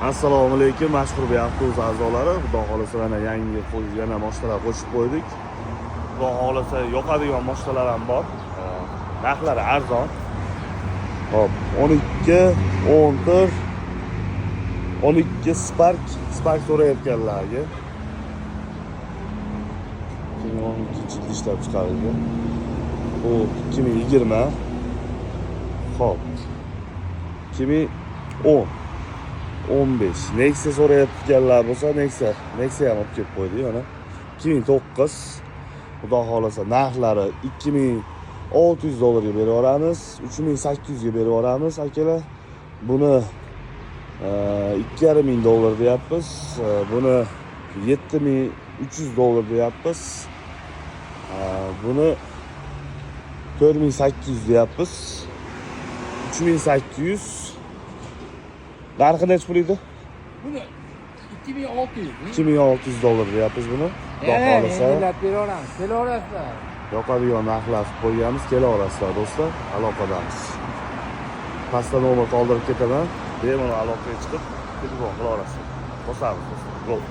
Assalomu alaykum, mashhur avtobus a'zolari. Xudo xohlasa, mana yangi yana mashinalar qo'shib qo'ydik. Xudo xohlasa, yoqadigan mashinalar ham bor. Narxlari arzon. Hop, 12, 14, 12 Spark, Spark so'rayotganlarga. 2012 yilda ishlab chiqarilgan. Bu 2020. Hop. 2010. 15. Nexia so'rayotganlar bo'lsa, Nexia ham olib kelib qo'ydik mana. 2009. Xudo xohlasa, narxlari 2600 dollarga berib yuboramiz, 3800 ga berib yuboramiz, akalar. Buni 2500 dollar deyapmiz. Buni 7300 dollar deyapmiz. Buni 4800 deyapmiz. 3800. Narxi nechi pul edi? Buni 2600. 2600 dollar deyapmiz buni. Xudo xohlasa, Yengillab beraveramiz. Kelaverasizlar. Yoqadigan narxlar qilib qo'yganmiz. Kelaverasizlar, do'stlar. Aloqadamiz. Pastda nomer qoldirib ketaman. Bemalol aloqaga chiqib, telefon qila olasizlar. Bosamiz, do'stlar. Gol.